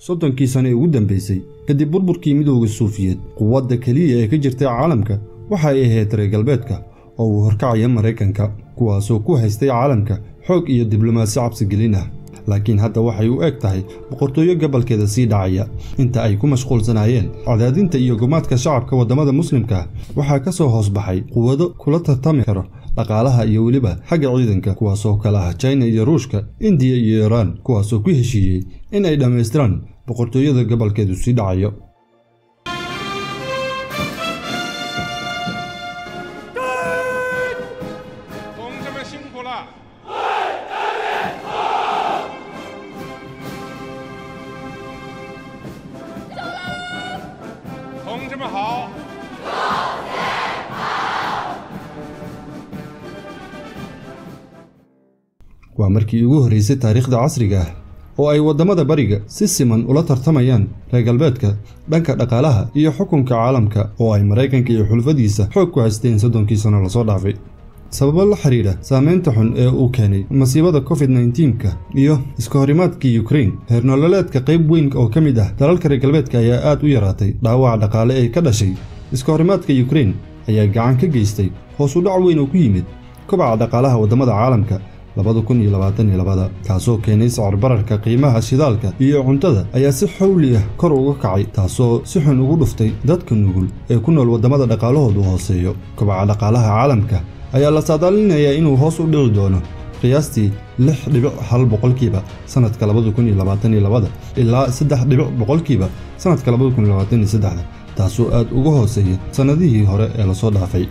30kii sano ee ugu dambeysay kadib burburkii midowga Suufiyeed, quwadda kaliya ee ka jirtay caalamka waxa ay ahayd reer galbeedka oo uu horkacaya Maraykanka, kuwaasoo ku haystay caalamka xoog iyo diblomaasi cabsi gelin ah. Laakiin hadda waxay u eg tahay boqortooyo gobolkeeda sii dhacaya. Inta ay ku mashquulsanaayeen cadaadinta iyo gumaadka shacabka waddamada muslimka, waxaa ka soo hoos baxay quwado kula tartami karo dhaqaalaha iyo weliba xagga ciidanka, kuwaasoo kala ah China iyo Ruushka, India iyo Iran, kuwaasoo ku heshiiyey in ay dhammaystiraan boqortooyada gobolkeedu sii dhacayo. Waa markii ugu horreysay taariikhda casriga ah oo ay waddamada bariga si siman ula tartamayaan reer galbeedka dhanka dhaqaalaha iyo xukunka caalamka oo ay Maraykanka iyo xulafadiisa xoog ku haysteen 30kii sano lasoo dhaafay. Sababo la xiriira saameynta xun ee uu keenay masiibada COVID-19-ka iyo iska horimaadkii Ukraine, heer nololeedka qayb weyn oo ka mid ah dalalka reer galbeedka ayaa aad u yaraatay. Dhaawaca dhaqaale ee ka dhashay iska horimaadka Ukraine ayaa gacan ka geystay hoos u dhac weyn oo ku yimid kobaca dhaqaalaha waddamada caalamka 2022, kaasoo keenay sicir bararka qiimaha shidaalka iyo cuntada ayaa si xawli ah kor uga kacay, taasoo si xun ugu dhuftay dadka nugul ee ku nool waddamada dhaqaalahoodu hooseeyo. Kobaca dhaqaalaha caalamka ayaa la saadaalinayaa inuu hoos u dhici doono qiyaastii 6.1% sanadka 2022 ilaa 3.0% sanadka 2023, taasoo aad uga hooseeya sanadihii hore ee lasoo dhaafay.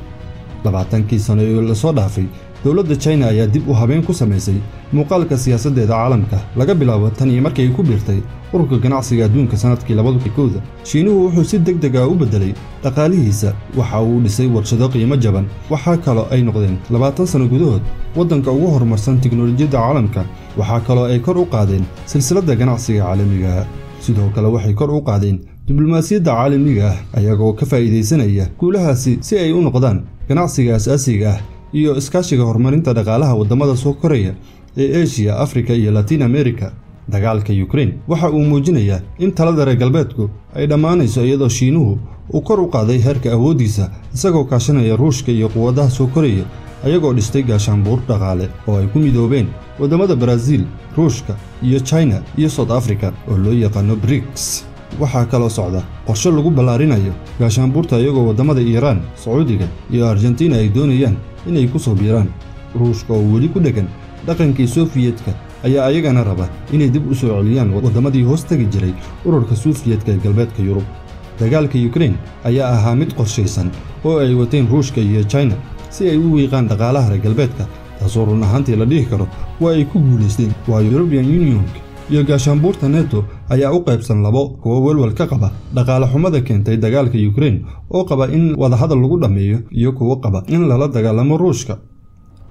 20kii sano ee lasoo dhaafay, dowladda China ayaa dib u habeen ku samaysay muuqaalka siyaasaddeeda caalamka laga bilaabo tan iyo markii ay ku biirtay ururka ganacsiga adduunka sanadkii 2001. Shiinuhu wuxuu si degdeg ah u beddelay dhaqaalihiisa, waxa uu dhisay warshado qiimo jaban. Waxaa kaloo ay noqdeen 20 sano gudahood waddanka ugu horumarsan tiknoolajiyadda caalamka. Waxaa kaloo ay kor u qaadeen silsiladda ganacsiga caalamiga ah. Sidoo kale waxay kor u qaadeen diblomaasiyadda caalamiga ah, ayagoo ka faa'iidaysanaya guulahaasi si ay u noqdaan ganacsiga aasaasiga ah iyo iskaashiga horumarinta dhaqaalaha waddamada soo koraya ee Asia, Afrika iyo Latin America. Dagaalka Ukraine waxa uu muujinayaa in talada reer galbeedku ay dhammaanayso, iyadoo Shiinuhu uu kor u qaaday heerka awooddiisa isagoo kaashanaya Ruushka iyo quwadaha soo koraya, ayagoo dhistay gaashaanbuur dhaqaale oo ay ku midoobeen waddamada Brazil, Ruushka iyo China iyo South Africa oo loo yaqaano BRICS. Waxaa kaloo socda qorshe lagu ballaarinayo gaashaanbuurta, iyagoo waddamada Iiraan, Sacuudiga iyo Argentina ay doonayaan inay ku soo biiraan. Ruushka oo weli ku dheggan dhaqankii Sofiyeedka ayaa ayagana raba inay dib u soo celiyaan waddamadii hoos tagi jiray ururka Suufiyeedka ee galbeedka Yurub. Dagaalka Ukraine ayaa ahaa mid qorshaysan oo ay wateen Ruushka iyo China si ay u wiiqaan dhaqaalaha reer galbeedka, taasoo run ahaantii la dhihi karo waa ay ku guulaysteen. Waayo European Union iyo gaashaanbuurta NATO ayaa u qaybsan labo, kuwo welwel ka qaba dhaqaale xumada keentay dagaalka Ukraine oo qaba in wadahadal lagu dhammeeyo, iyo kuwo qaba in lala dagaalamo Ruushka.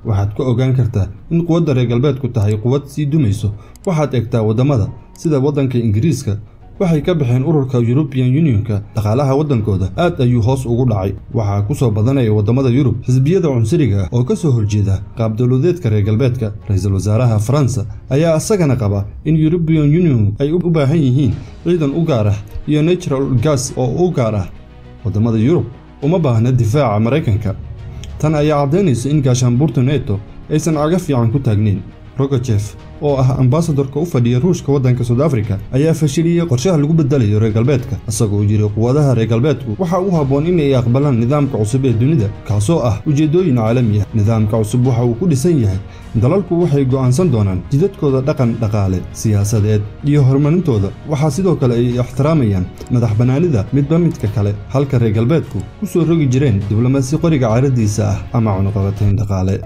Waxaad ku ogaan kartaa in quwadda reer galbeedku tahay quwad sii dumayso. Waxaad eegtaa waddamada sida waddanka Ingiriiska, waxay ka baxeen ururka European Unionka, dhaqaalaha waddankooda aad ayuu hoos ugu dhacay. Waxaa ku soo badanaya waddamada Yurub xisbiyada cunsuriga ah oo ka soo horjeeda qaab dowladeedka reer galbeedka. Ra'iisul wasaaraha Faransa ayaa isagana qaba in European Union ay u baahan yihiin ciidan u gaar ah iyo natural gas oo u gaar ah. Waddamada Yurub uma baahna difaaca Maraykanka. Tan ayaa caddaynaysa in gaashaanbuurta NATO aysan caga fiican ku taagnayn. Rogachev oo ah ambasadorka u fadhiya Ruushka waddanka South Africa ayaa fashiliyey qorshaha lagu bedelayo reer galbeedka, isagoo yiri quwadaha reer galbeedku waxa uu habboon in ay aqbalaan nidaamka cusub ee dunida, kaasoo ah ujeedooyin caalami ah. Nidaamka cusub waxa uu ku dhisan yahay dalalku waxay go'aansan doonaan jidadkooda dhaqan, dhaqaale, siyaasadeed iyo horumarintooda. Waxaa sidoo kale ay ixtiraamayaan madax bannaanida midba midka kale, halka reer galbeedku ku soo rogi jireen diblomaasi qoriga caaradiisa ah ama cunuqabatayn dhaqaale.